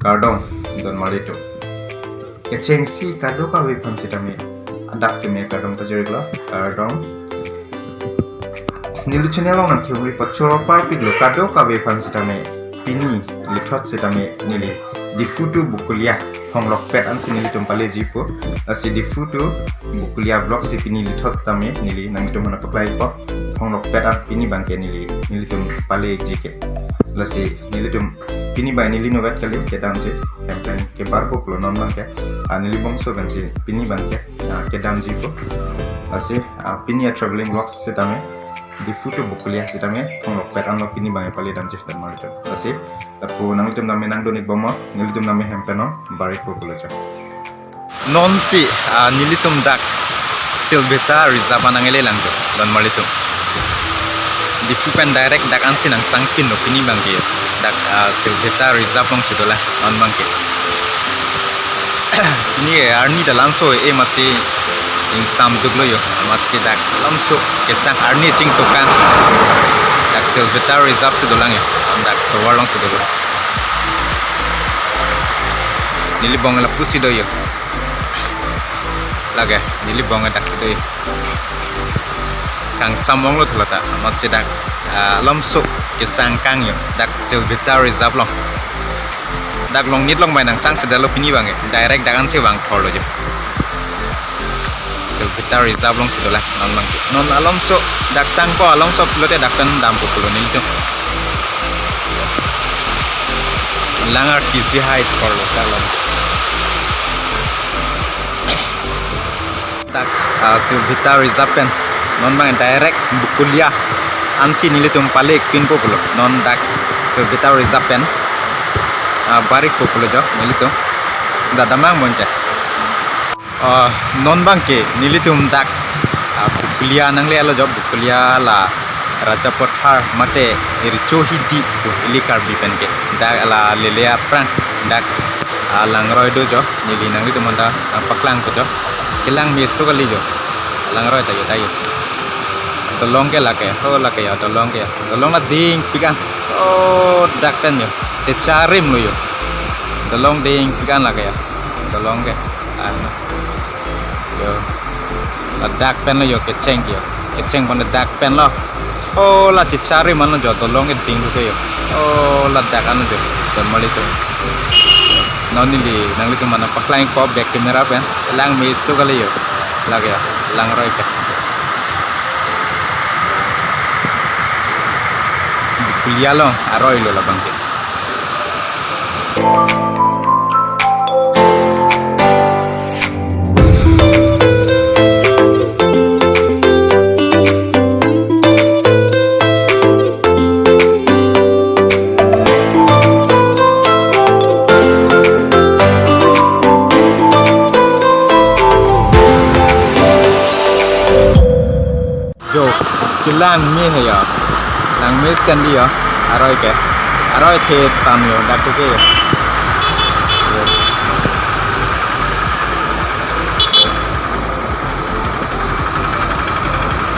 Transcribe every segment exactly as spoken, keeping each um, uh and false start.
Kardom, donmarlitum. Kechengsi kadokave aphan sitame adap keme kardom pajirlo, kardom. Neli channel along nangkehumri pachoro parpiklo kadokave aphan sitame, pini lithot sitame neli Diphu to Bokolia phonglokpet ansi nelitum palejipo. Lasi Diphu to Bokolia vlog si pini lithot tame neli nanglitum aphan paklangpo. Phonglokpet an pini abangke neli, nelitum paleji ke. Lasi nelitum pini abang neli novet kali kedamji, hem pen kebarpo pulo non abangke. Ah, neli bongso pensi pini abangke, ah, kedamjipo. Lasi, ah, pini a-traveling vlog sitame Diphu to Bokolia sitame phonglokpet anlo pini abang paledamji, donmarlitum. Lasi lapu nanglitum tame nangdun-ik bomnon, nelitum tame hem pen non barikpo pulo jo. Nonsi, ah, nelitum dak Silbheta Reserve an nangle lang jo, donmarlitum. Diphu pen direct dak ansi nangsangpinlo pini abangke. Dak, ah, Silbheta Reserve alongsi dolang non abangke. Pini arni ta lamso e amatsi ingsam duklo jo, amatsi dak lamso kesang arni chingtokang. Dak Silbheta Reserve si dolang jo, dak tovar alongsi dolo. Neli bong lapusi do jo. Lake, neli bong daksi do jo. Kangsam onglo tholata, amatsi dak, ah, lamso kesang kang jo, dak Silbheta Reserve along. Dak Longnit along bai nangsangsedetlo pini abangke, direct dak ansi vangthorlo jo. Silbheta Reserve alongsi dolang non abangke. Non alamso dak sangpo, alamso pulote dak pen dampo pulo nelitum. Langar kisi hai thorlo ta along. Dak, ah, Silbheta Reserve pen non abang direct Bokolia ansi nelitum pale-ikpinpo pulo. Non dak Silbheta Reserve pen, ah, barikpo pulo jo nelitum. Dak damnang bonche. Ah, non abangke nelitum dak, ah, Bokolia nanglelo jo, Bokolia la Rajapathar mate Richo Hidi pu ili Karbi pen ke. Dak la lele aphrang dak, ah, langroi do jo, neli nanglitum aphan ta, ah, paklangpo jo. Kelang meso kali jo. Langroi ta jo, ta jo. Dolong ke lake, ho lake jo, dolong ke. Dolong la dingpik an. Oh, dak pen jo. Techarimlo jo. Dolong dingpik an lake jo. Dolong ke. Ah, no. Jo. Ladak penlo jo kecheng jo. Kecheng pon ladak penlo. Oh, la chichari manlo jo, dolong ke ding ke jo. Oh, ladak anlo jo. Donmarlitum. Non neli nanglitum aphan paklang-ikpo back camera pen. Lang meso kali jo. Lake jo. Langroi ke. Bokolia along aroilo labangke. Jo, kelang me he jo. Lang mesen di jo. Aroi ke. Aroi the tan jo, dak ke jo.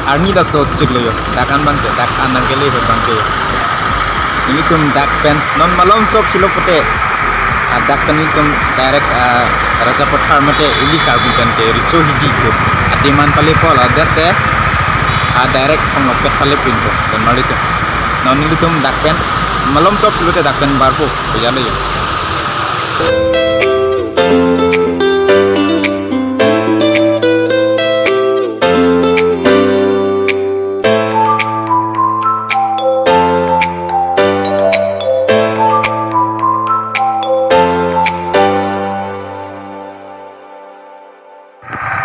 Arni ta so chiklo jo. Dak an abangke, dak an nangkele he abangke. Nelitum dak pen non malom sok kilo pute. Ah, dak pen nelitum direct, ah, Rajapathar mate ili Karbi pen ke Richo Hidi pu adim an palepo, ladak te, ah, direct phonglokpet palepinpo, donmarlitum. Non nelitum dak pen malom sok kilo te dak pen barpo, pejalo jo.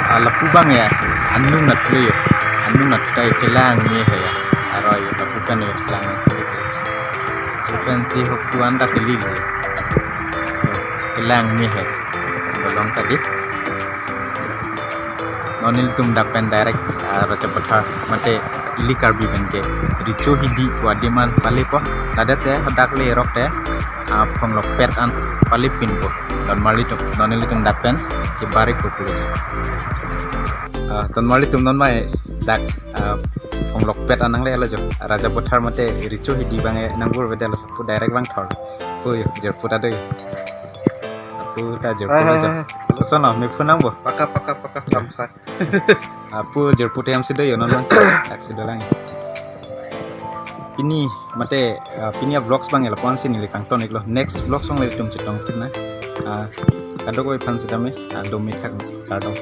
Ah, lapu abang ya, anung natlo jo. Anung nat ta kelang me he ya. Aroi jo, lapu kan jo kelang. Lapu pensi hok tuan ta keli jo. Kelang me he. Dolong tadi. Non nelitum dak pen direct, ah, Rajapathar mate ili Karbi pen ke Richo Hidi pu adim an palepo. Ladak te, dak lerok te, ah, phonglokpet an palepinpo. Donmarlitum, non nelitum dak pen kebarikpo pulo. Ah, donmarlitum non mai dak, ah, phonglokpet an nanglelo jo. Rajapathar mate Richo Hidi abang nangvurvedetlo pu direct vangthor. Oi, jer puta doi. Pu ta jor pu ta jor. Koson lo, me phone nang bo. Paka, paka, paka, kamsa. Apu jor pu tem si do yo non. Tak si do lang. Pini mate, ah, pini a vlogs bang ela pon si neli kangton iklo. Next vlogs along le tum chetong na. Ah, kadokave aphan sitame, ah, do mi thak kardom.